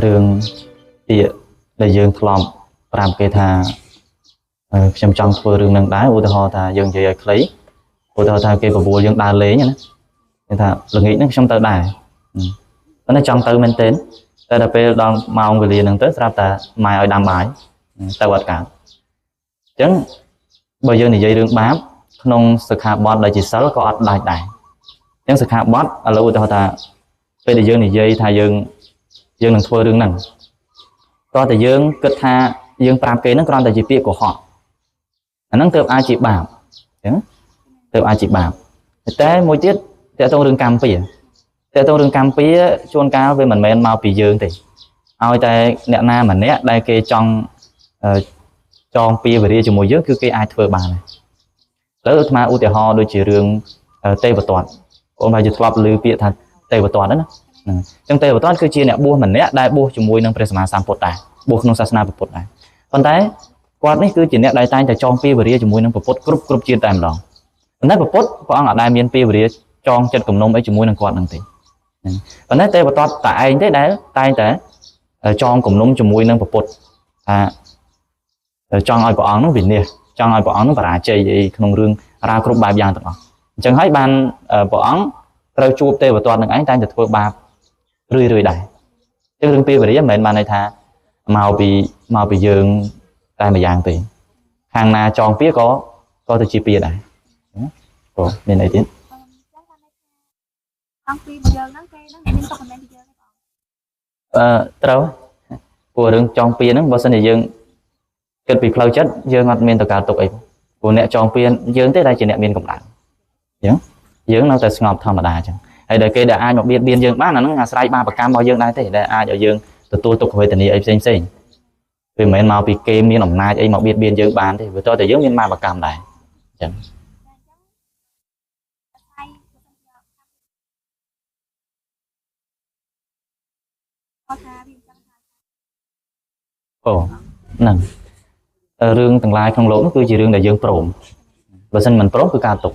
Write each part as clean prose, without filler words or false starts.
រឿងពាក្យដែលយើងធ្លាប់ប្រាប់គេថាខ្ញុំចង់ធ្វើរឿងនឹងដែរឧទាហរណ៍ថាយើងនិយាយឲ្យខ្លីឧទាហរណ៍ថាគេបបួលយើងដើរលេងណាគេថាល្ងាចហ្នឹងខ្ញុំទៅដែរប៉ុន្តែចង់ទៅមែនទែនតែដល់ពេលដល់ម៉ោងវេលាហ្នឹងទៅស្រាប់តែម៉ែឲ្យដាំបាយទៅអត់កើតអញ្ចឹងបើយើងនិយាយរឿងបាបក្នុងសិក្ខាបទដែលជាសិលក៏អត់ដាច់ដែរអញ្ចឹងសិក្ខាបទឥឡូវឧទាហរណ៍ថាពេលដែលយើងនិយាយថាយើងនឹងធ្វើរឿងហ្នឹងតោះតែយើងគិតថាយើងប្រាប់គេហ្នឹងគ្រាន់តែជាពាក្យកុហកអាហ្នឹងទើបអាចជាបាបអញ្ចឹងទើបអាចជាបាបតែមួយទៀតតើតងរឿងកម្មពៀតើតងរឿងកម្មពៀជួនកាលវាមិនមែនមកពីយើងទេឲ្យតែអ្នកណាម្នាក់ដែលគេចង់ចងពៀវរាជាមួយយើងគឺគេអាចធ្វើបានដែរឥឡូវអាត្មាឧទាហរណ៍ដូចជារឿងទេវទត្តបងប្អូនជាធ្លាប់ឮពាក្យថាទេវទត្តណាហ្នឹងអញ្ចឹងទេវទត្តគឺជាអ្នកបួសម្នាក់ដែលបួសជាមួយនឹងព្រះសម្មាសម្ពុទ្ធដែរបួសក្នុងសាសនាពុទ្ធដែរប៉ុន្តែគាត់នេះគឺជាអ្នកដែលតែងតែចងពៀវរាជាមួយនឹងពុទ្ធគ្រប់ជាតិតែម្ដងប៉ុន្តែពុទ្ធព្រះអង្គអត់ដែលមានពៀវរាចងចិត្តគំនុំអីជាមួយនឹងគាត់នឹងទេប៉ុន្តែទេវទត្តតែឯងទេដែលតែងតែចងគំនុំជាមួយនឹងពុទ្ធថាចង់ឲ្យព្រះអង្គនឹងវិនាសចង់ឲ្យព្រះអង្គនឹងបរាជ័យអីក្នុងរឿងរ៉ាវគ្រប់បែបយ៉ាងទាំងអស់អញ្ចឹងហើយបានព្រះអង្គត្រូវជួបទេវទត្តនឹងឯងតែងតែធ្វើបាបរឿយៗដែរអញ្ចឹងរឿងពៀវរាមិនមែនបានន័យថាមកពីយើងតែម្យ៉ាងទេខាងណាចងពៀក៏ទៅជាពៀដែរអូមានអីទៀត អង្គពីយើងហ្នឹងគេហ្នឹងមានទុកមិនមែនពីយើងទេបងត្រូវព្រោះរឿងចងពៀហ្នឹងបើសិនជាយើងគិតពីផ្លូវចិត្តយើងអត់មានតកើតទុកអីព្រោះអ្នកចងពៀយើងទេដែលជាអ្នកមានកម្លាំងអញ្ចឹងយើងនៅតែស្ងប់ធម្មតាអញ្ចឹងហើយដែលគេដែលអាចមកបៀតបៀនយើងបានអាហ្នឹងអាស្រ័យបាបកម្មរបស់យើងដែរទេដែលអាចឲ្យយើងទទួលទុក្ខវេទនាអីផ្សេងផ្សេងវាមិនមែនមកពីគេមានអំណាចអីមកបៀតបៀនយើងបានទេព្រោះតើតែយើងមានបាបកម្មដែរអញ្ចឹងអូហ្នឹងរឿងទាំងឡាយក្នុងលោកនោះគឺជារឿងដែលយើងព្រមបើសិនមិនព្រមគឺការទុក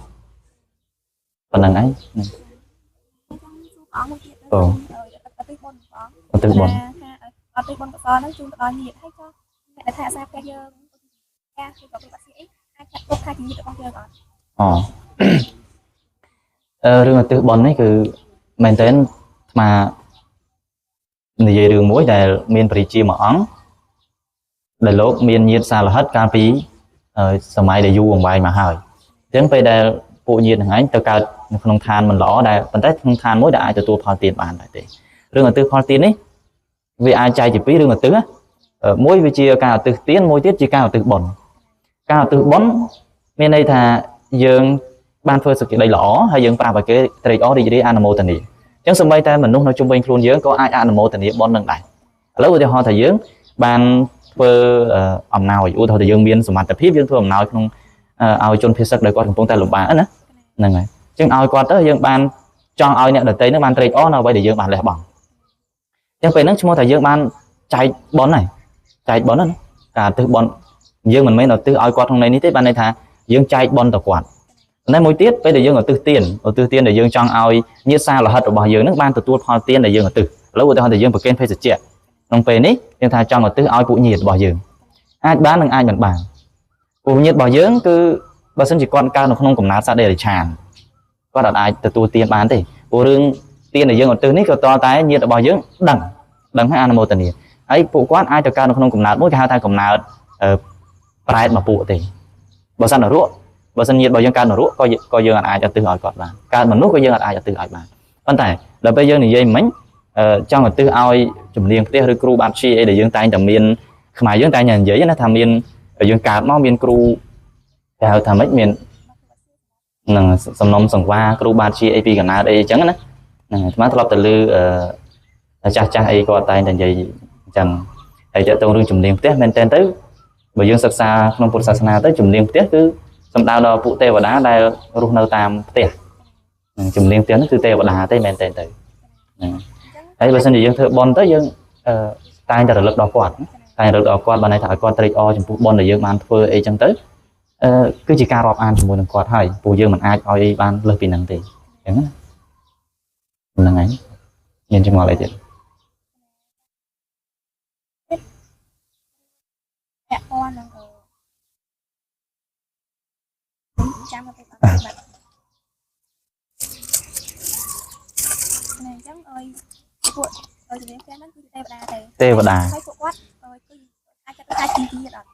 ប៉ុណ្្នឹងឯងអូអត់ទៅបុណ្យ អត់ទៅបុណ្យកុសលហ្នឹងជូនទៅដល់ញាតិហើយចុះអ្នកដែលថាអាសាផ្ទះយើងការគឺក៏ពិបាកស៊ីអីអាចចាត់ទុកថាជាញាតិរបស់យើងអត់អូរឿងឧទ្ទិសបុណ្យនេះគឺមែនទែនអាត្មានិយាយរឿងមួយដែលមានព្រះរាជាមួយអង្គដែលលោកមានញាតិសាលហិតកាលពីសម័យដែលយូរអង្វែងមកហើយអញ្ចឹងពេលដែលពួកញាតិហ្នឹងឯងទៅកើតនៅក្នុងឋានមិនល្អដែរប៉ុន្តែក្នុងឋានមួយដែលអាចទទួលផលទានបានដែរទេរឿងឧទ្ទិសផលទាននេះវាអាចចែកជាពីររឿងឧទ្ទិសមួយវាជាការឧទ្ទិសទានមួយទៀតជាការឧទ្ទិសបុណ្យការឧទ្ទិសបុណ្យមានន័យថាយើងបានធ្វើសេចក្តីល្អហើយយើងប្រាប់ឲ្យគេត្រេកអររីករាយអនុមោទនាអញ្ចឹងសូម្បីតែមនុស្សនៅជុំវិញខ្លួនយើងក៏អាចអនុមោទនាបុណ្យនឹងដែរឥឡូវឧទាហរណ៍ថាយើងបានធ្វើអំណោយឧទាហរណ៍ថាយើងមានសមត្ថភាពយើងធ្វើអំណោយក្នុងឲ្យជនភៀសសឹកដែលគាត់កំពុងតែលំបាកណាហ្នឹងហើយអញ្ចឹងឲ្យគាត់ទៅយើងបានចង់ឲ្យអ្នកដទៃនឹងបានត្រេកអរនៅអ្វីដែលយើងបានលះបង់អញ្ចឹងពេលហ្នឹងឈ្មោះថាយើងបានចែកបុណ្យហើយចែកបុណ្យណាការទិសបុណ្យយើងមិនមែនឧទ្ទិសឲ្យគាត់ក្នុងន័យនេះទេបានន័យថាយើងចែកបុណ្យទៅគាត់តែមួយទៀតពេលដែលយើងឧទ្ទិសទានឧទ្ទិសទានដែលយើងចង់ឲ្យញាតិសាលោហិតរបស់យើងនឹងបានទទួលផលទានដែលយើងឧទ្ទិសឥឡូវឧទាហរណ៍ថាយើងប្រគេនភេសជ្ជៈក្នុងពេលនេះយើងថាចង់ឧទ្ទិសឲ្យពួកញាតិរបស់យើងអាចបាននិងអាចមិនបានពួកញាតិរបស់យើងគឺបើសិនជាគាត់កើតនៅក្នុងកំណើតសត្វតិរច្ឆានគាត់អត់អាចទទួលទានបានទេព្រោះរឿងទានដែលយើងឧទ្ទិសនេះក៏តតែញាតិរបស់យើងដឹងហើយអនុមោទនាហើយពួកគាត់អាចទៅកើតនៅក្នុងកំណើតមួយគេហៅថាកំណើតប្រែតមកពួកទេបើសិននរកបើសិនញាតិរបស់យើងកើតនរកក៏យើងអាចឧទ្ទិសឲ្យគាត់បានកើតមនុស្សក៏យើងអាចឧទ្ទិសឲ្យបានប៉ុន្តែដល់ពេលយើងនិយាយមិញចង់ឧទ្ទិសឲ្យជំនាញផ្ទះឬគ្រូបាត់ជាអីដែលយើងតែងតែមានខ្មែរយើងតែងតែនិយាយណាថាមានយើងកើតមកមានគ្រូគេហៅថាម៉េចមាននឹងសំណុំសង្វាគ្រូបាត់ជាអីពីកណើតអីអញ្ចឹងណាហ្នឹងអាត្មាធ្លាប់ទៅលើចាស់ចាស់អីគាត់តែងតែនិយាយអញ្ចឹងហើយតើតងរឿងជំនាញផ្ទះមែនតើទៅបើយើងសិក្សាក្នុងពុទ្ធសាសនាទៅជំនាញផ្ទះគឺសំដៅដល់ពួកទេវតាដែលរស់នៅតាមផ្ទះជំនាញផ្ទះហ្នឹងគឺទេវតាទេមែនតើទៅហ្នឹងហើយបើសិនជាយើងធ្វើបុណ្យទៅយើងតែងតែរលឹកដល់គាត់តែងរលឹកដល់គាត់បានន័យថាឲ្យគាត់ត្រេកអរចំពោះបុណ្យដែលយើងបានធ្វើអីចឹងទៅគឺជាការរាប់អានជាមួយនឹងគាត់ហើយព្រោះយើងមិនអាចឲ្យបានលើសពីហ្នឹងទេអញ្ចឹងណាហ្នឹងហើយមានចម្ងល់អីទៀត ចាំទៅពេលបាទណែអញ្ចឹងអើយពួកអើយជំនាញផ្ទះហ្នឹងគឺទេវតាទេ ទេវតា ហើយពួកគាត់អើយគឺអាចចាត់ថាជាញាតិអត់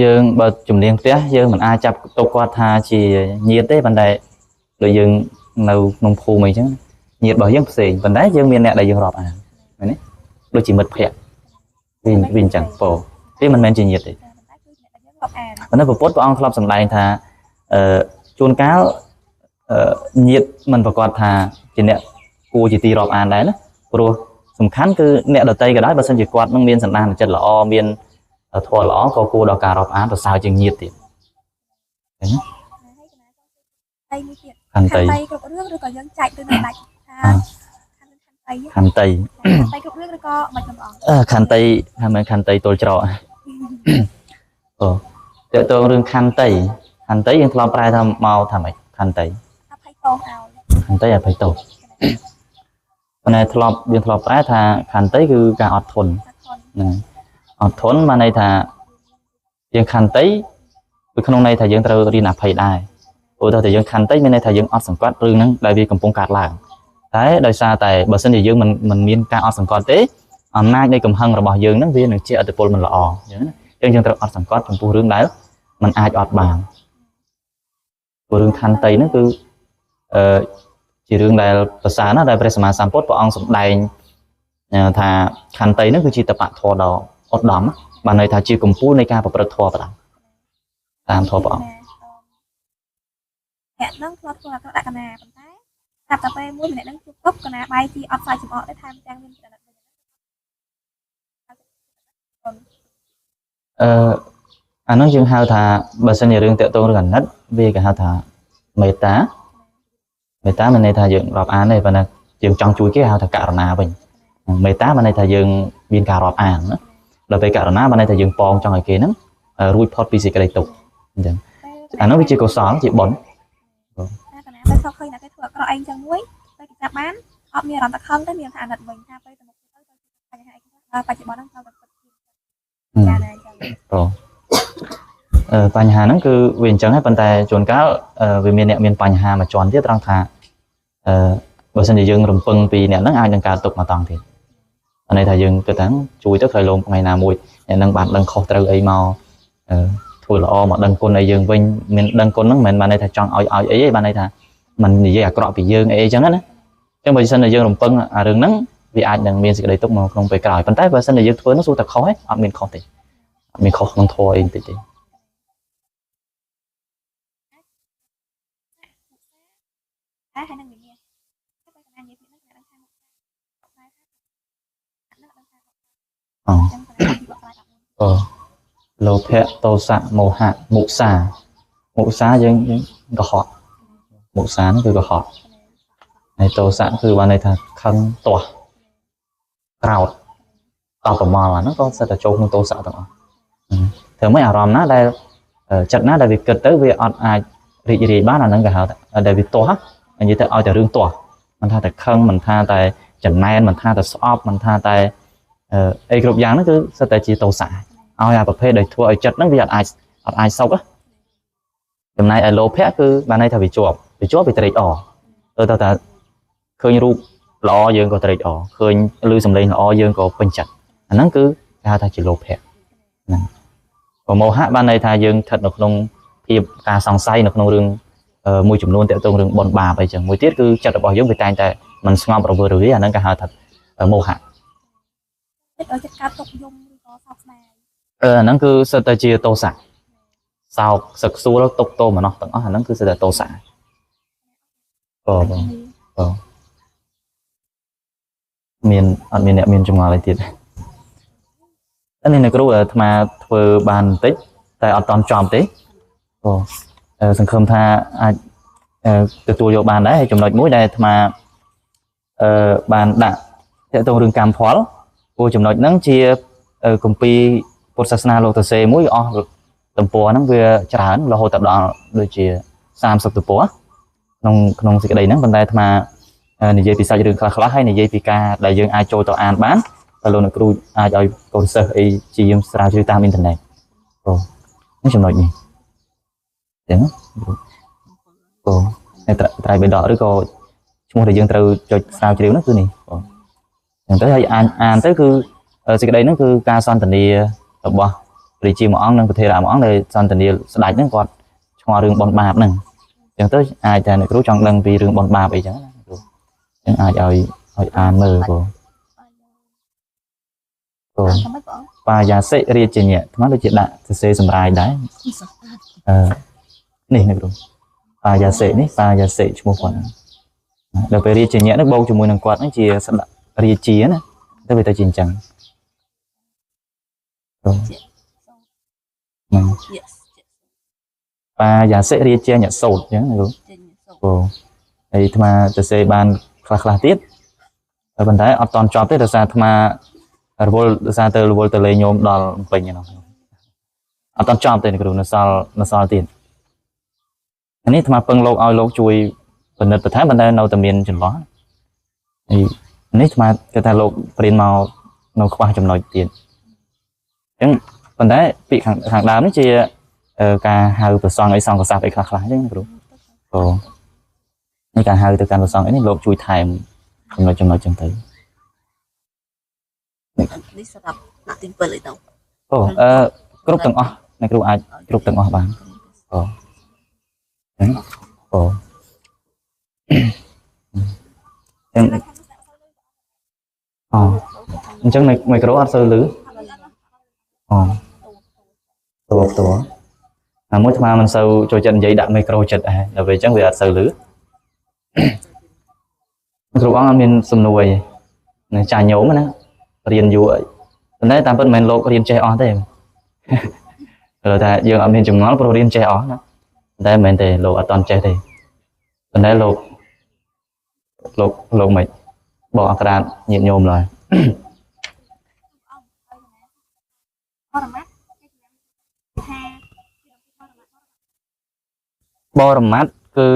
យើងបើជំនាញផ្ទះយើងមិនអាចចាប់ទុកគាត់ថាជាញាតិទេប៉ុន្តែដូចយើងនៅក្នុងភូមិអីចឹងញាតិរបស់យើងផ្សេងប៉ុន្តែយើងមានអ្នកដែលយើងរាប់អានមែនទេដូចជាមិត្តភក្តិវាវាអញ្ចឹងពោវាមិនមែនជាញាតិទេ តែប៉ុន្តែគឺអ្នកដែលយើងរាប់អាន ប៉ុន្តែព្រះពុទ្ធព្រះអង្គធ្លាប់សម្ដែងថាអឺជួនកាលអឺញាតិមិនប្រកាសថាជាអ្នកគួរជាទីរាប់អានដែរណាព្រោះសំខាន់គឺអ្នកដតីក៏ដោយបើសិនជាគាត់នឹងមានសន្តានចិត្តល្អមានធម៌ល្អក៏គួរដល់ការរាប់អានប្រសើរជាងញាតិទៀត ហើយកណាចង់ទីមួយទៀត ខន្តី ខន្តីគ្រប់រឿងឬក៏យើងចែកទៅនឹងដាច់ថាខន្តី ខន្តី ខន្តីគ្រប់រឿងឬក៏មិនបង អឺខន្តីថាមិនខន្តីទល់ច្រកអូតើតើរឿងខន្តីខន្តីយើងធ្លាប់ប្រែថាមកថាម៉េចខន្តី អភ័យទោសឲ្យ ខន្តីអភ័យទោសប៉ុន្តែធ្លាប់យើងធ្លាប់ប្រែថាខន្តីគឺការអត់ធន់ អត់ធន់ ណាអត់ធន់បានន័យថាយើងខន្តីគឺក្នុងន័យថាយើងត្រូវរៀនអភ័យដែរព្រោះតែយើងខន្តីមានន័យថាយើងអត់សង្កត់រឿងហ្នឹងដែលវាកំពុងកើតឡើងតែដោយសារតែបើសិនជាយើងមិនមានការអត់សង្កត់ទេអំណាចនៃកំហឹងរបស់យើងហ្នឹងវានឹងជាឥទ្ធិពលមិនល្អអញ្ចឹងណាអញ្ចឹងយើងត្រូវអត់សង្កត់ចំពោះរឿងដែលมันអាចអត់បានព្រោះរឿងខន្តីហ្នឹងគឺអឺជារឿងដែលប្រសើរណាស់ដែលព្រះសម្មាសម្ពុទ្ធព្រះអង្គសម្ដែងថាខន្តីហ្នឹងគឺជាតបៈធម៌ដ៏ឧត្តមបានន័យថាជាកម្ពូលនៃការប្រព្រឹត្តធម៌បណ្ដាតាមធម៌ព្រះអង្គ អ្នកហ្នឹងធ្លាប់ធ្វើអាក្រក់ដាក់កណាប៉ុន្តែស្រាប់តែពេលមួយម្នាក់ហ្នឹងជួបទុកកណាបាយជាអត់សាច់ចំអកទេថែមទាំងមានចំណិតវិញ អឺអានោះយើងហៅថាបើសិនជារឿងតាក់ទងរឿងអាណិតវាគេហៅថាមេត្តាមេត្តាមានន័យថាយើងរាប់អានទេប៉ុន្តែយើងចង់ជួយគេហៅថាករណាវិញមេត្តាមានន័យថាយើងមានការរាប់អានណាដល់ពេលករណាមានន័យថាយើងប៉ងចង់ឲ្យគេហ្នឹងរួចផុតពីសេចក្តីទុក្ខអញ្ចឹងអានោះវាជាកុសលជាបុណ្យ តែកណាទៅធ្លាប់ឃើញតែគេធ្វើអាក្រក់ឯងចឹងមួយទៅគេចាប់បានអត់មានអារម្មណ៍តែខឹងទេមានថាអាណិតវិញថាពេលទៅមុខទៅបញ្ហាអីខ្លះដល់បច្ចុប្បន្នហ្នឹងត្រូវតែពិតជាចាណាអញ្ចឹង បងអឺបញ្ហាហ្នឹងគឺវាអញ្ចឹងហើយប៉ុន្តែជួនកាលវាមានអ្នកមានបញ្ហាមួយជាន់ទៀតត្រង់ថាអឺបើសិនជាយើងរំពឹងពីអ្នកហ្នឹងអាចនឹងកើតទុកមកតង់ទៀតអានេះថាយើងគិតថាជួយទៅក្រោយលោមថ្ងៃណាមួយអ្នកហ្នឹងបានដឹងខុសត្រូវអីមកអឺធ្វើល្អមកដឹងគុណអីយើងវិញមានដឹងគុណហ្នឹងមិនមែនបានន័យថាចង់ឲ្យឲ្យអីទេបានន័យថាมันនិយាយអាក្រក់ពីយើងអីអញ្ចឹងណាអញ្ចឹងបើសិនជាយើងរំពឹងអារឿងហ្នឹងវាអាចនឹងមានសេចក្តីទុកមកក្នុងពេលក្រោយប៉ុន្តែបើសិនជាយើងធ្វើនោះសួរតែខុសឯងអត់មានខុសទេអត់មានខុសក្នុងធម៌អីបន្តិចទេ តែហើយនឹងវិញ្ញាតែកណានិយាយពីហ្នឹងកណាដឹងថាតែអានោះដឹងថា អូ ចឹងកណាពីបកស្រាយដល់ អឺលោភៈទោសៈមោហៈមុសាមុសាយើងយើងកុហកមុសាហ្នឹងគឺកុហកហើយទោសៈគឺបានន័យថាខឹងទាស់ក្រោធតបប្រមល់អាហ្នឹងក៏សិតតែចូលក្នុងទោសៈទាំងអស់ធ្វើម៉េចអារម្មណ៍ណាដែលចិត្តណាដែលវាគិតទៅវាអត់អាចរីករាយបានអាហ្នឹងគេហៅថាដែលវាទាស់និយាយទៅឲ្យតែរឿងទាស់មិនថាតែខឹងមិនថាតែចំណែនមិនថាតែស្អប់មិនថាតែអីគ្រប់យ៉ាងហ្នឹងគឺសិតតែជាទោសៈឲ្យអាប្រភេទដែលធ្វើឲ្យចិត្តហ្នឹងវាអត់អាចសុខចំណែកឯលោភៈគឺបានន័យថាវាជាប់វាជាប់វាត្រេកអរទៅតែឃើញរូបល្អយើងក៏ត្រេកអរឃើញឮសំឡេងល្អយើងក៏ពេញចិត្តអាហ្នឹងគឺគេហៅថាជាលោភៈហ្នឹងបើមោហៈបានន័យថាយើងស្ថិតនៅក្នុងភាពការសង្ស័យនៅក្នុងរឿងមួយចំនួនតាក់ទងរឿងបុណ្យបាបអីចឹងមួយទៀតគឺចិត្តរបស់យើងវាតែងតែមិនស្ងប់រវើរវាយអាហ្នឹងគេហៅថាមោហៈ ចិត្តឲ្យចិត្តកើតទុកយំឬក៏សោកស្ដាយ អឺអាហ្នឹងគឺសិតតែជាទោសៈសោកសឹកសួលទុកទោមនស្សទាំងអស់អាហ្នឹងគឺសិតតែទោសៈបងបងបងមានអត់មានអ្នកមានចម្ងល់អីទៀតអានេះអ្នកគ្រូអាត្មាធ្វើបានបន្តិចតែអត់តន់ចំទេបងសង្ឃឹមថាអាចទទួលយកបានដែរហើយចំណុចមួយដែលអាត្មាអឺបានដាក់ទាក់ទងរឿងកម្មផលព្រោះចំណុចហ្នឹងជាគម្ពីរពុទ្ធសាសនាលោកតសេមួយអស់ទំព័រហ្នឹងវាច្រើនរហូតដល់ដូចជា30ទំព័រក្នុងក្នុងសេចក្តីហ្នឹងប៉ុន្តែអាត្មានិយាយពីសាច់រឿងខ្លះៗហើយនិយាយពីការដែលយើងអាចចូលទៅអានបានតែលោកអ្នកគ្រូអាចឲ្យកូនសិស្សអីជាយាមស្រាវជ្រាវតាមអ៊ីនធឺណិត អូនេះចំណុចនេះចឹងអូតែត្រៃបិដកឬក៏ឈ្មោះដែលយើងត្រូវចុចស្រាវជ្រាវនោះគឺនេះបងចឹងទៅហើយអានអានទៅគឺសេចក្តីហ្នឹងគឺការសន្ទនារបស់ព្រះជាមួយអង្គនិងប្រធេរៈមួយអង្គដែលសន្ទនាស្ដេចហ្នឹងគាត់ឆ្ងល់រឿងបុណ្យបាបហ្នឹងចឹងទៅអាចតែអ្នកគ្រូចង់ដឹងពីរឿងបុណ្យបាបអីចឹងណាគ្រូចឹងអាចឲ្យឲ្យអានមើលបងបង អានថាម៉េចបង បាយាសិរាជញ្ញៈអាត្មាដូចជាដាក់សរសេរសម្រាយដែរអឺនេះអ្នកគ្រូបាយាសិនេះបាយាសិឈ្មោះគាត់ហ្នឹងដល់ពេលរាជញ្ញៈនេះបូកជាមួយនឹងគាត់ហ្នឹងជាស្ដេចរាជាណាទៅវាទៅជាអញ្ចឹងបងហ្នឹង Yes. បាយាសិរាជាញ្ញសោតអញ្ចឹងណាគ្រូ ចេញសូ បងហើយអាត្មាសរសេរបានខ្លះខ្លះទៀតតែប៉ុន្តែអត់តន់ចប់ទេដោយសារអាត្មារវល់ដោយសារទៅរវល់ទៅលេងញោមដល់ភ្នំពេញហ្នឹងអត់តន់ចប់ទេអ្នកគ្រូនៅសល់នៅសល់ទៀតអានេះអាត្មាពឹងលោកឲ្យលោកជួយពិនិត្យបន្ថែមប៉ុន្តែនៅតែមានចន្លោះហើយនេះអាត្មាគិតថាលោកព្រៀនមកនៅខ្វះចំណុចទៀតអញ្ចឹងប៉ុន្តែពាក្យខាងខាងដើមនេះជាការហៅប្រសងអីសង្កស័ព្ទអីខ្លះខ្លះអញ្ចឹងណាគ្រូបងនេះការហៅទៅកាន់ប្រសងអីនេះលោកជួយថែមចំណុចចំណុចអញ្ចឹងទៅ នេះសម្រាប់ថ្នាក់ទី7អីទៅ អូអឺគ្រប់ទាំងអស់អ្នកគ្រូអាចគ្រប់ទាំងអស់បានអូអូអញ្ចឹងអូអញ្ចឹងមីក្រូអត់សូវលឺអូតួតួណាមួយអាត្មាមិនសូវចូលចិត្តនិយាយដាក់មីក្រូចិត្តដែរដល់ពេលអញ្ចឹងវាអត់សូវលឺគ្រូអង្គអត់មានសំណួរអីនៅចាញោមណារៀនយូរអីប៉ុន្តែតាមពិតមិនមែនលោករៀនចេះអស់ទេ ព្រោះថាយើងអត់មានចម្ងល់ព្រោះរៀនចេះអស់ណាតែមិនមែនទេលោកអត់តន់ចេះទេប៉ុន្តែលោកលោកលោកមិនបកអក្រាតញាតិញោមឡើយ បរមត្តគេថា បរមត្តគឺ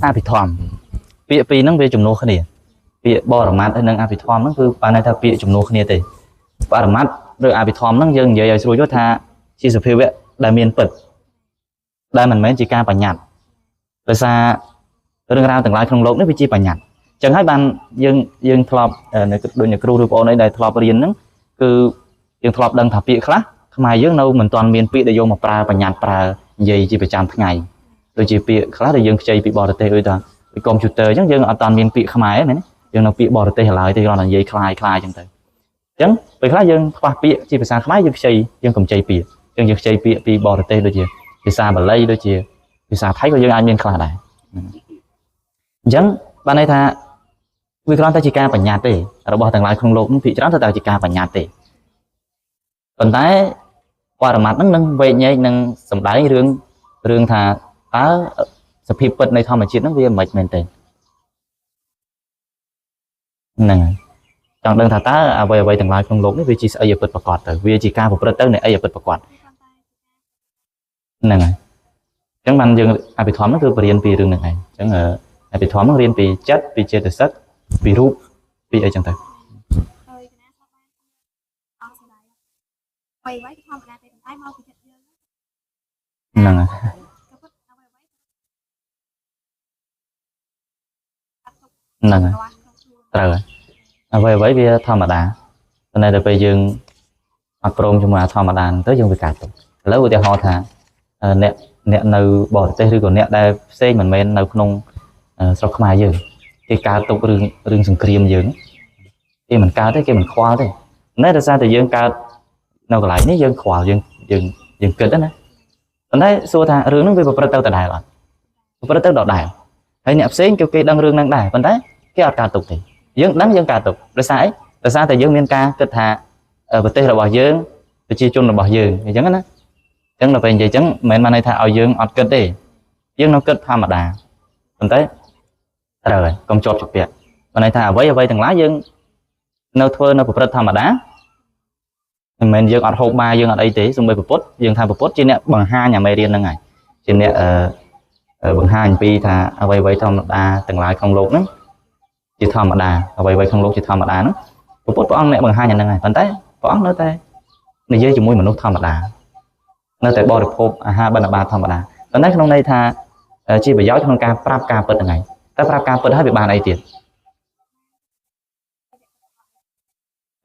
អភិធម្មពាក្យពីរហ្នឹងវាជំនួសគ្នាពាក្យបរមត្តហើយនិងអភិធម្មហ្នឹងគឺបានន័យថាពាក្យជំនួសគ្នាទេបរមត្តឬអភិធម្មហ្នឹងយើងនិយាយឲ្យស្រួលយល់ថាជាសភាវៈដែលមានពិតដែលមិនមែនជាការបញ្ញត្តិដោយសាររឿងរ៉ាវទាំងឡាយក្នុងលោកនេះវាជាបញ្ញត្តិអញ្ចឹងហើយបានយើងយើងធ្លាប់នៅដូចអ្នកគ្រូឬបងប្អូនអីដែលធ្លាប់រៀនហ្នឹងគឺយើងធ្លាប់ដឹងថាពាក្យខ្លះខ្មែរយើងនៅមិនទាន់មានពាក្យដែលយកមកប្រើបញ្ញត្តិប្រើនិយាយជាប្រចាំថ្ងៃដូចជាពាក្យខ្លះដែលយើងខ្ចីពីបរទេសដូចថាដូចកុំព្យូទ័រអញ្ចឹងយើងអត់ទាន់មានពាក្យខ្មែរទេមែនទេយើងនៅពាក្យបរទេសឡើយទេគ្រាន់តែនិយាយคล้ายคล้ายអញ្ចឹងទៅអញ្ចឹងពេលខ្លះយើងខ្វះពាក្យជាភាសាខ្មែរយើងខ្ចីយើងកំចីពាក្យអញ្ចឹងយើងខ្ចីពាក្យពីបរទេសដូចជាភាសាបាលីដូចជាភាសាថៃក៏យើងអាចមានខ្លះដែរអញ្ចឹងបានន័យថាវាគ្រាន់តែជាការបញ្ញត្តិទេរបស់ទាំងឡាយក្នុងលោកនេះភាគច្រើនទៅតែជាការបញ្ញត្តិទេប៉ុន្តែបរមត្តហ្នឹងនឹងវែកញែកនឹងសម្ដែងរឿងរឿងថាតើសភាពពិតនៃធម្មជាតិហ្នឹងវាមិនមែនទេហ្នឹងហើយចង់ដឹងថាតើអ្វីអ្វីទាំងឡាយក្នុងលោកនេះវាជាស្អីឲ្យពិតប្រាកដទៅវាជាការប្រព្រឹត្តទៅនៃអីឲ្យពិតប្រាកដហ្នឹងហើយអញ្ចឹងបានយើងអភិធម្មហ្នឹងគឺបរៀនពីរឿងហ្នឹងឯងអញ្ចឹងអភិធម្មហ្នឹងរៀនពីចិត្តពីចេតសិកពីរូបពីអីចឹងទៅ ហើយកណាស្បបានអង្គស្ដាយអ្វីអ្វីធម្មតាទេតែមកពីចិត្តយើង ហ្នឹងហើយ ក៏ពិតអ្វីអ្វី ហ្នឹងហើយត្រូវហើយអ្វីអ្វីវាធម្មតាប៉ុន្តែដល់ពេលយើងអត់ព្រមជាមួយអាធម្មតាហ្នឹងទៅយើងវាកើតទុក្ខឥឡូវឧទាហរណ៍ថាអ្នកអ្នកនៅបរទេសឬក៏អ្នកដែលផ្សេងមិនមែននៅក្នុងស្រុកខ្មែរយើងគេកើតទុក្ខរឿងរឿងសង្គ្រាមយើងគេមិនកើតទេគេមិនខ្វល់ទេតែដោយសារតែយើងកើតនៅកន្លែងនេះយើងខ្វល់យើងយើងយើងគិតណាប៉ុន្តែសួរថារឿងហ្នឹងវាប្រព្រឹត្តទៅដដែលអត់ប្រព្រឹត្តទៅដដែលហើយអ្នកផ្សេងក៏គេដឹងរឿងហ្នឹងដែរប៉ុន្តែគេអត់កើតទុក្ខទេយើងដឹងយើងកើតទុក្ខដោយសារអីដោយសារតែយើងមានការគិតថាប្រទេសរបស់យើងប្រជាជនរបស់យើងអញ្ចឹងណាអញ្ចឹងដល់ពេលនិយាយអញ្ចឹងមិនមែនបានន័យថាឲ្យយើងអត់គិតទេយើងនៅគិតធម្មតាប៉ុន្តែត្រូវហើយកុំជាប់ជំពាក់បានន័យថាអ្វីអ្វីទាំងឡាយយើងនៅធ្វើនៅប្រព្រឹត្តធម្មតាមិនមែនយើងអត់ហូបបាយយើងអត់អីទេសូម្បីពុទ្ធយើងថាពុទ្ធជាអ្នកបង្ហាញអាមេរៀនហ្នឹងហើយជាអ្នកអឺបង្ហាញពីថាអ្វីអ្វីធម្មតាទាំងឡាយក្នុងលោកហ្នឹងជាធម្មតាអ្វីអ្វីក្នុងលោកជាធម្មតាហ្នឹងពុទ្ធព្រះអង្គអ្នកបង្ហាញអាហ្នឹងហើយប៉ុន្តែព្រះអង្គនៅតែនិយាយជាមួយមនុស្សធម្មតា នៅតែបរិភោគអាហារបិណ្ឌបាតធម្មតាប៉ុន្តែក្នុងន័យថាជាប្រយោជន៍ក្នុងការប្រាប់ការពិតហ្នឹងឯងតែប្រាប់ការពិតហើយវាបានអីទៀត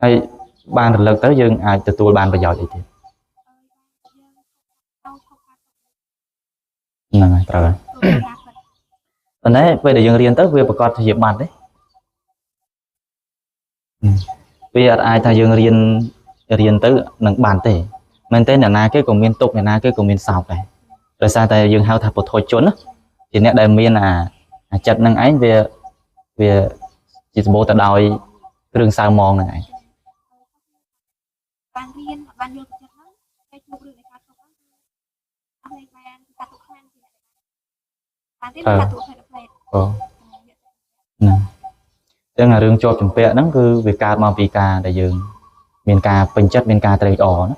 ហើយបានរលឹកទៅយើងអាចទទួលបានប្រយោជន៍អីទៀតហ្នឹងហើយត្រូវហើយប៉ុន្តែពេលដែលយើងរៀនទៅវាប្រកាសជាបាត់ទេវាអត់អាចថាយើងរៀនទៅនឹងបានទេមែនទេអ្នកណាគេក៏មានទុក្ខអ្នកណាគេក៏មានសោកដែរដោយសារតែយើងហៅថាពុទ្ធជនណាជាអ្នកដែលមានអាចិត្តនឹងឯងវាជាសម្បូរទៅដោយគ្រឿងសៅមងហ្នឹងឯង បានរៀនបានយល់ចិត្តហ្នឹងតែជួបរឿងនៃការទុកហ្នឹងអត់លេងបានការទុកខ្លាំងជាបានរៀនការទុកផ្លេត អូហ្នឹងចឹងអារឿងជាប់ជំពាក់ហ្នឹងគឺវាកើតមកពីការដែលយើងមានការពេញចិត្តមានការត្រេកអរណា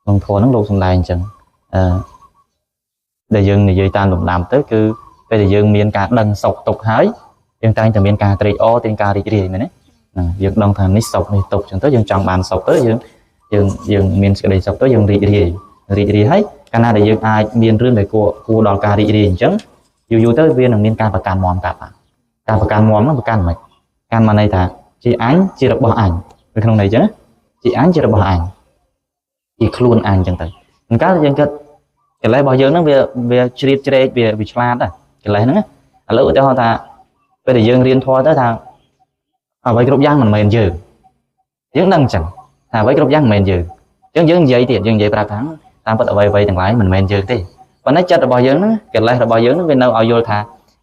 ក្នុងធម៌ហ្នឹងលោកសំដែងអញ្ចឹងដែលយើងនិយាយតាមលំដាប់ទៅគឺពេលដែលយើងមានការដឹងសុខទុក្ខហើយយើងតែងតែមានការត្រេកអរទាំងការរីករាយមែនទេហ្នឹងយើងដឹងថានេះសុខនេះទុក្ខអញ្ចឹងទៅយើងចង់បានសុខទៅយើងមានសេចក្តីសុខទៅយើងរីករាយហើយកាលណាដែលយើងអាចមានរឿងដែលគួរដល់ការរីករាយអញ្ចឹងយូរៗទៅវានឹងមានការប្រកាន់មាំកាប់ការប្រកាន់មាំហ្នឹងប្រកាន់មិនកាន់មកន័យថាជាអញជារបស់អញនៅក្នុងន័យអញ្ចឹងជាអញជារបស់អញជាខ្លួនអញអញ្ចឹងទៅអង្កាលយើងគិតកិលេសរបស់យើងហ្នឹងវាជ្រៀតជ្រែកវាឆ្លាតដែរកិលេសហ្នឹងឥឡូវឧទាហរណ៍ថាពេលដែលយើងរៀនធម៌ទៅថាអ្វីគ្រប់យ៉ាងមិនមែនយើងយើងដឹងអញ្ចឹងថាអ្វីគ្រប់យ៉ាងមិនមែនយើងអញ្ចឹងយើងនិយាយទៀតយើងនិយាយប្រាប់ថាតាមពិតអ្វីទាំងឡាយមិនមែនយើងទេប៉ុន្តែចិត្តរបស់យើងហ្នឹងកិលេសរបស់យើងហ្នឹងវានៅឲ្យយល់ថា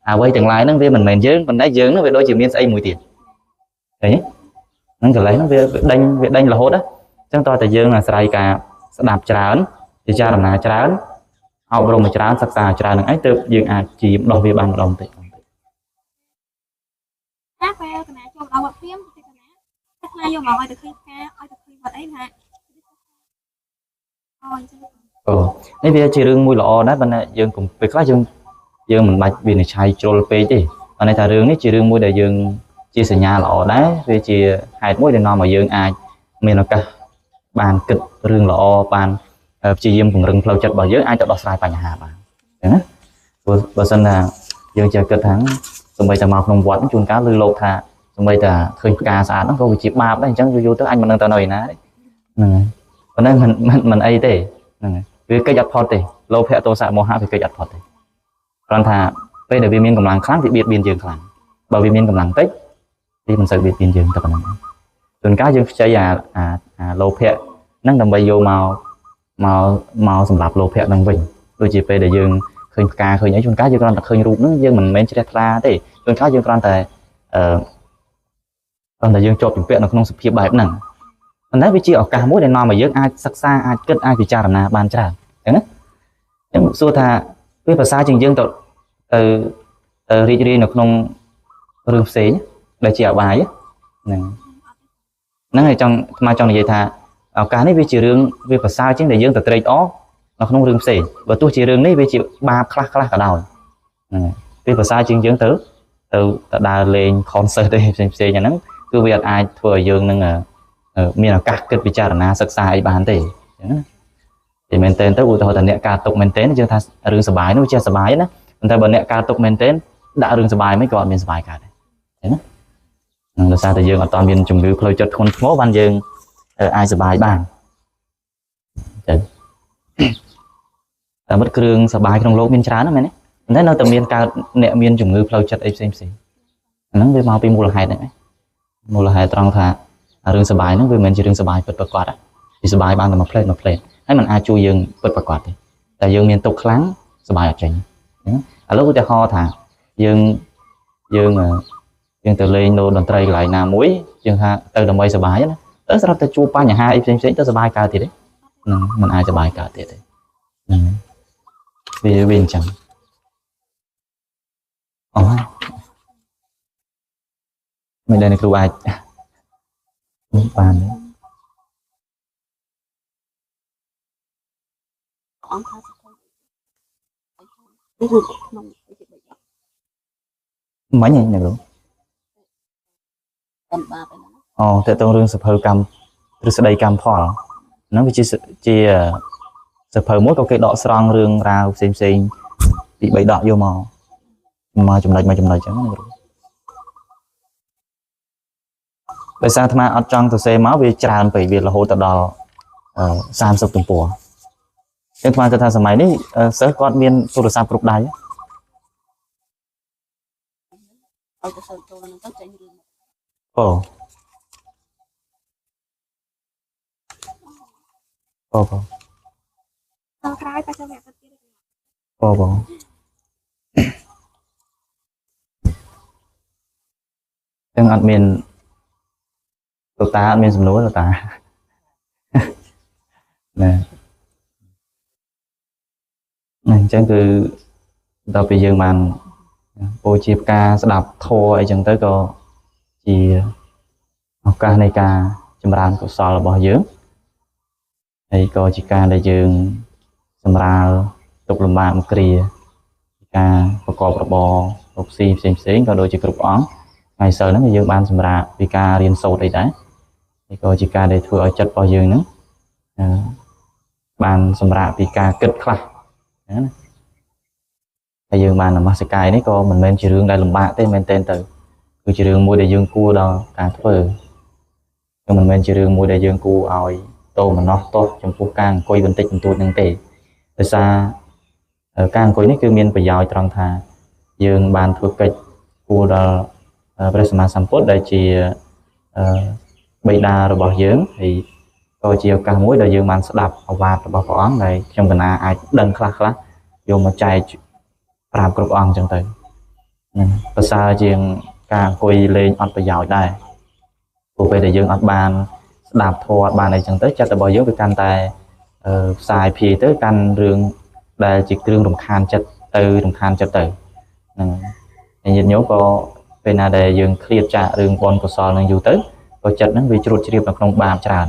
អ្វីទាំងឡាយហ្នឹងវាមិនមែនយើងប៉ុន្តែយើងហ្នឹងវាដូចជាមានស្អីមួយទៀតឃើញទេហ្នឹងកិលេសហ្នឹងវាដេញរហូតណាអញ្ចឹងតើតែយើងអាស្រ័យការស្ដាប់ច្រើនពិចារណាច្រើនអប់រំច្រើនសិក្សាច្រើនហ្នឹងឯងទើបយើងអាចជាដោះវាបានម្ដងតិច ណាពេលកណាចូលដល់វត្តព្រាមទីកណាតែខ្លាយកមកឲ្យទៅឃើញផ្កាឲ្យទៅឃើញវត្តអីថាអូអញ្ចឹង អូនេះវាជារឿងមួយល្អដែរប៉ុន្តែយើងកុំពេលខ្លះយើងមិនបាច់វិនិច្ឆ័យជ្រុលពេកទេប៉ុន្តែថារឿងនេះជារឿងមួយដែលយើងជាសញ្ញាល្អដែរវាជាហេតុមួយដែលនាំឲ្យយើងអាចមានឱកាសបានគិតរឿងល្អបានព្យាយាមពង្រឹងផ្លូវចិត្តរបស់យើងអាចទៅដោះស្រាយបញ្ហាបានអញ្ចឹងណាព្រោះបើសិនថាយើងចេះគិតថាសូម្បីតែមកក្នុងវត្តជួនកាលឮលោកថាសូម្បីតែឃើញផ្កាស្អាតហ្នឹងក៏វាជាបាបដែរអញ្ចឹងយូរៗទៅអញមិនដឹងទៅនៅឯណាទេហ្នឹងហើយប៉ុន្តែមិនអីទេហ្នឹងហើយវាកិច្ចអត់ផុតទេលោភៈទោសៈមោហៈវាកិច្ចអត់ផុតទេគ្រាន់ថាពេលដែលវាមានកម្លាំងខ្លាំងវាបៀតបៀនយើងខ្លាំងបើវាមានកម្លាំងតិចវាមិនសូវបៀតបៀនយើងតែប៉ុណ្្នឹងជួនកាលយើងខ្ចីអាលោភៈហ្នឹងដើម្បីយកមកសម្រាប់លោភៈហ្នឹងវិញដូចជាពេលដែលយើងឃើញផ្កាឃើញអីជួនកាលយើងគ្រាន់តែឃើញរូបហ្នឹងយើងមិនមែនជ្រះថ្លាទេជួនកាលយើងគ្រាន់តែគ្រាន់តែយើងជាប់ជំពាក់នៅក្នុងសភាពបែបហ្នឹងប៉ុន្តែវាជាឱកាសមួយដែលនាំឲ្យយើងអាចសិក្សាអាចគិតអាចពិចារណាបានច្រើនអញ្ចឹងណាអញ្ចឹងសួរថាវាប្រសើរជាងយើងទៅរីករាយនៅក្នុងរឿងផ្សេងដែលជាអបាយហ្នឹងហ្នឹងហើយចង់អាត្មាចង់និយាយថាឱកាសនេះវាជារឿងវាប្រសើរជាងដែលយើងទៅត្រេកអរនៅក្នុងរឿងផ្សេងបើទោះជារឿងនេះវាជាបាបខ្លះក៏ដោយហ្នឹងហើយវាប្រសើរជាងយើងទៅដើរលេង concert ទេផ្សេងអាហ្នឹងគឺវាអត់អាចធ្វើឲ្យយើងនឹងមានឱកាសគិតពិចារណាសិក្សាអីបានទេអញ្ចឹងណាតែមែនទែនទៅឧទាហរណ៍ថាអ្នកការទុកមែនទែនយើងថារឿងសបាយនោះចេះសបាយណាប៉ុន្តែបើអ្នកការទុកមែនទែនដាក់រឿងសបាយមិនក៏អត់មានសបាយកើតដែរអញ្ចឹងណានឹងដោយសារតែយើងអត់ទាន់មានជំងឺផ្លូវចិត្តធ្ងន់ធ្ងរបានយើងអាចសបាយបានអញ្ចឹងតាមពិតគ្រឿងសបាយក្នុងលោកមានច្រើនណាស់មែនទេប៉ុន្តែនៅតែមានកើតអ្នកមានជំងឺផ្លូវចិត្តអីផ្សេងហ្នឹងវាមកពីមូលហេតុហ្នឹងឯងមូលហេតុត្រង់ថារឿងសបាយហ្នឹងវាមិនមែនជារឿងសបាយពិតប្រាកដវាសបាយបានតែមួយផ្លេតហើយมันអាចជួយយើងពិតប្រាកដទេតែយើងមានទុក្ខខ្លាំងសបាយអត់ចេញឥឡូវឧទាហរណ៍ថាយើងទៅលេងនៅតន្ត្រីកន្លែងណាមួយយើងថាទៅដើម្បីសបាយណាទៅស្រាប់តែជួបបញ្ហាអីផ្សេងៗទៅសបាយកើតទៀតទេហ្នឹងมันអាចសបាយកើតទៀតទេហ្នឹងវាអញ្ចឹងអូមិនដែលអ្នកគ្រូអាចបានទេ អង្គថាសភៅនេះរឿងក្នុងជាបី មិញហ្នឹងអ្នកគ្រូ តាមបាបហ្នឹង អូតើតើរឿងសភៅកម្មទ្រឹស្ដីកម្មផលហ្នឹងវាជា សភៅមួយក៏គេដកស្រង់រឿងរ៉ាវផ្សេងផ្សេងៗពីបីដកយកមកមកចំណុចមកចំណុចចឹងណាគ្រូដោយសារអាត្មាអត់ចង់ទៅសេមកវាច្រើនពេកវារហូតទៅដល់អឺ30ទំព័រចឹងអាត្មាគិតថាសម័យនេះអឺសិស្សគាត់មានទូរស័ព្ទគ្រប់ដៃ ឲ្យទៅសើចូលហ្នឹងទៅចេញរឿង បងបងបង ដល់ក្រោយបច្ចុប្បន្នទៀត បងបងចឹងអត់មានលោកតាអត់មានសំណួរលោកតា ណែណែអញ្ចឹងគឺដល់ពេលយើងបានបូជាផ្កាស្ដាប់ធម៌អីចឹងទៅក៏ជាឱកាសនៃការចម្រើនកុសលរបស់យើងហើយក៏ជាការដែលយើងសម្រាលទុក្ខលំបាកមកគ្រាការប្រកបរបររកស៊ីផ្សេងផ្សេងៗក៏ដូចជាគ្រប់អង្គថ្ងៃសិលហ្នឹងក៏យើងបានសម្រាកពីការរៀនសូត្រអីដែរហើយក៏ជាការដែលធ្វើឲ្យចិត្តរបស់យើងហ្នឹងអឺបានសម្រាកពីការគិតខ្លះណាហើយយើងបាននមស្ការនេះក៏មិនមែនជារឿងដែលលំបាកទេមែនទែនទៅគឺជារឿងមួយដែលយើងគួរដល់ការធ្វើគឺមិនមែនជារឿងមួយដែលយើងគួរឲ្យតោមនោះទោះចំពោះការអង្គុយបន្តិចបន្តួចនឹងទេដោយសារការអង្គុយនេះគឺមានប្រយោជន៍ត្រង់ថាយើងបានធ្វើកិច្ចគួរដល់ព្រះសម្មាសម្ពុទ្ធដែលជាអឺបិតារបស់យើងហើយក៏ជាឱកាសមួយដែលយើងបានស្ដាប់ឱវាទរបស់ព្រះអង្គដែលខ្ញុំកណាអាចដឹងខ្លះខ្លះយកមកចែកប្រាប់គ្រប់អង្គអញ្ចឹងទៅហ្នឹងប្រសើរជាងការអង្គុយលេងអត់ប្រយោជន៍ដែរព្រោះពេលដែលយើងអត់បានស្ដាប់ធម៌អត់បានអីចឹងទៅចិត្តរបស់យើងវាកាន់តែអឺផ្សាយភាយទៅកាន់រឿងដែលជាគ្រឿងរំខានចិត្តទៅរំខានចិត្តទៅហ្នឹងហើយញាតិញោមក៏ពេលណាដែលយើងឃ្លាតចាករឿងបុណ្យកុសលនឹងយូរទៅក៏ចិត្តហ្នឹងវាជ្រួតជ្រាបនៅក្នុងបាបច្រើន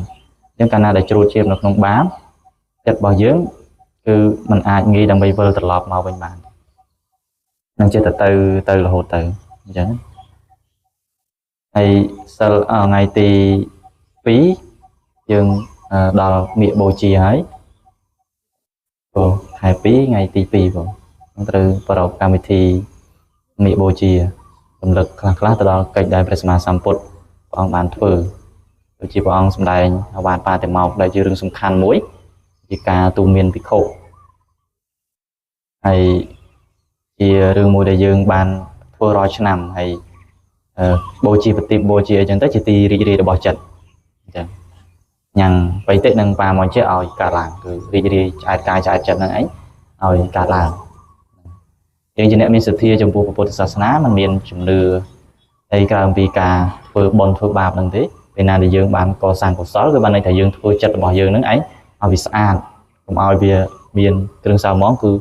អញ្ចឹងកាលណាដែលជ្រួតជ្រាបនៅក្នុងបាបចិត្តរបស់យើងគឺมันអាចងាយដើម្បីវិលត្រឡប់មកវិញបាននឹងចិត្តទៅទៅរហូតទៅអញ្ចឹងហើយសិលអថ្ងៃទី2យើងដល់មាគបូជាហើយបងខែ2ថ្ងៃទី2បងត្រូវប្រារព្ធកម្មវិធីមាគបូជារំលឹកខ្លះខ្លះទៅដល់កិច្ចដែលព្រះសម្មាសម្ពុទ្ធព្រះអង្គបានធ្វើដូចជាព្រះអង្គសម្ដែងអវាទបាតិមោក្សដែលជារឿងសំខាន់មួយជាការទូមានភិក្ខុហើយជារឿងមួយដែលយើងបានធ្វើរាល់ឆ្នាំហើយបូជាប្រតិបូជាអីចឹងទៅជាទីរីករាយរបស់ចិត្តអញ្ចឹងញ៉ាំងបៃតិនិងបាមកជាឲ្យកើតឡើងគឺរីករាយឆ្អែតកាយឆ្អែតចិត្តហ្នឹងឯងឲ្យកើតឡើងយើងជាអ្នកមានសទ្ធាចំពោះពុទ្ធសាសនាมันមានជំនឿអីក្រៅអំពីការធ្វើបុណ្យធ្វើបាបហ្នឹងទេពេលណាដែលយើងបានកសាងកុសលគឺបានន័យថាយើងធ្វើចិត្តរបស់យើងហ្នឹងឯងឲ្យវាស្អាតកុំឲ្យវាមានគ្រឿងសៅហ្មងគឺ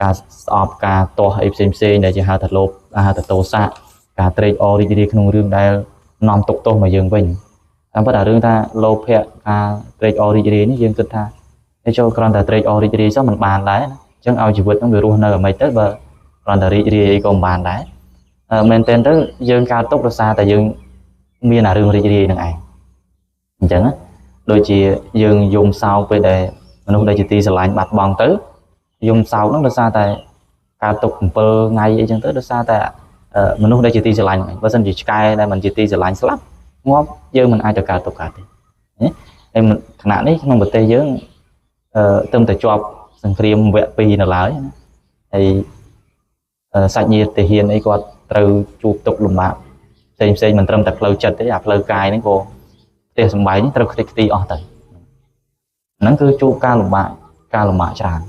ការស្អប់ការទាស់អីផ្សេងផ្សេងដែលជាហៅថាលោភហៅថាទោសៈការត្រេកអររីករាយក្នុងរឿងដែលនាំទុកទោសមកយើងវិញតាមពិតអារឿងថាលោភៈការត្រេកអររីករាយនេះយើងគិតថាតែចូលគ្រាន់តែត្រេកអររីករាយសោះมันបានដែរណាអញ្ចឹងឲ្យជីវិតហ្នឹងវារស់នៅអ្មេចទៅបើគ្រាន់តែរីករាយអីក៏មិនបានដែរមែនទែនទៅយើងកើតទុកដោយសារតែយើងមានអារឿងរីករាយហ្នឹងឯងអញ្ចឹងណាដូចជាយើងយំសោកពេលដែលមនុស្សដែលជាទីស្រឡាញ់បាត់បង់ទៅយំសោកហ្នឹងដោយសារតែកើតទុក7ថ្ងៃអីចឹងទៅដោយសារតែមនុស្សដែលជាទីស្រឡាញ់ហ្នឹងឯងបើសិនជាឆ្កែដែលមិនជាទីស្រឡាញ់ស្លាប់ងាប់យើងមិនអាចទៅកើតទុកកើតទេហើយខណៈនេះក្នុងប្រទេសយើងអឺទើបតែជាប់សង្គ្រាមវគ្គ2នៅឡើយណាហើយសាច់ញាតិទាហានអីគាត់ត្រូវជួបទុក្ខលំបាកផ្សេងផ្សេងមិនត្រឹមតែផ្លូវចិត្តទេអាផ្លូវកាយហ្នឹងក៏ផ្ទះសម្បែងត្រូវខ្ទេចខ្ទីអស់ទៅហ្នឹងគឺជួបការលំបាកច្រើន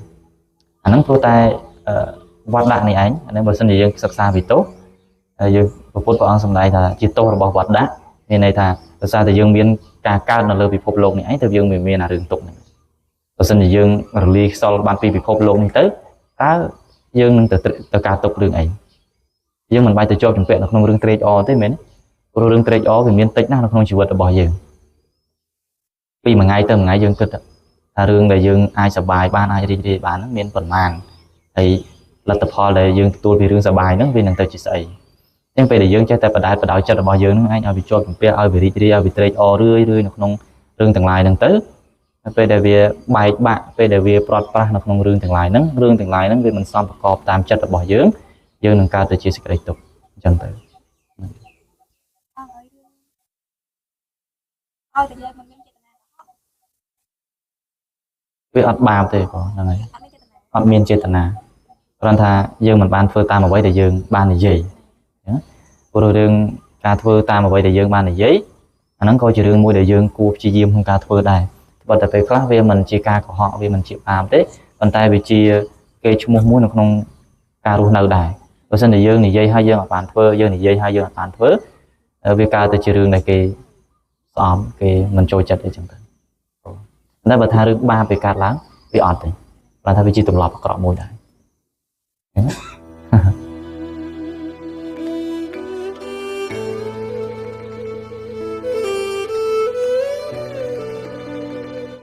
អាហ្នឹងព្រោះតែវត្តដាក់នេះឯងអានេះបើសិនជាយើងសិក្សាពីទោសយើងព្រះពុទ្ធព្រះអង្គសម្ដែងថាជាទោសរបស់វត្តដាក់មានន័យថាដោយសារតែយើងមានការកើតនៅលើពិភពលោកនេះឯងទើបយើងមានអារឿងទុក្ខនេះបើសិនជាយើងរលាយខ្សលបានពីពិភពលោកនេះទៅតើយើងនឹងទៅការទុករឿងអីយើងមិនបាច់ទៅជាប់ជំពាក់នៅក្នុងរឿងត្រេកអរទេមែនទេព្រោះរឿងត្រេកអរវាមានតិចណាស់នៅក្នុងជីវិតរបស់យើងពីមួយថ្ងៃទៅមួយថ្ងៃយើងគិតថារឿងដែលយើងអាចសប្បាយបានអាចរីករាយបានហ្នឹងមានប៉ុន្មានហើយលទ្ធផលដែលយើងទទួលពីរឿងសប្បាយហ្នឹងវានឹងទៅជាស្អីអញ្ចឹងពេលដែលយើងចេះតែបដែតបដោយចិត្តរបស់យើងហ្នឹងឯងឲ្យវាជាប់ជំពាក់ឲ្យវារីករាយឲ្យវាត្រេកអររឿយរឿយនៅក្នុងរឿងទាំងឡាយហ្នឹងទៅ ហើយពេលដែលវាបែកបាក់ពេលដែលវាព្រាត់ប្រាសនៅក្នុងរឿងទាំងឡាយហ្នឹងរឿងទាំងឡាយហ្នឹងវាមិនសមប្រកបតាមចិត្តរបស់យើងយើងនឹងកើតទៅជាសេចក្តីទុក្ខអញ្ចឹងទៅ អស់ហើយរឿងឲ្យតែយើងមិនមានចេតនា វាអត់បាបទេបងហ្នឹងហើយ អត់មានចេតនា អត់មានចេតនាគ្រាន់ថាយើងមិនបានធ្វើតាមអ្វីដែលយើងបាននិយាយអញ្ចឹងព្រោះរឿងការធ្វើតាមអ្វីដែលយើងបាននិយាយអាហ្នឹងក៏ជារឿងមួយដែលយើងគួរព្យាយាមក្នុងការធ្វើដែរបើតែពេលខ្លះវាមិនជាការកុហកវាមិនជាបាបទេប៉ុន្តែវាជាគេឈ្មោះមួយនៅក្នុងការរស់នៅដែរបើសិនជាយើងនិយាយហើយយើងអត់បានធ្វើយើងនិយាយហើយយើងអត់បានធ្វើវាកើតទៅជារឿងដែលគេស្អំគេមិនចូលចិត្តអីចឹងទៅតែបើថារឿងបាបវាកើតឡើងវាអត់ទេ បានថាវាជាទម្លាប់អាក្រក់មួយដែរ។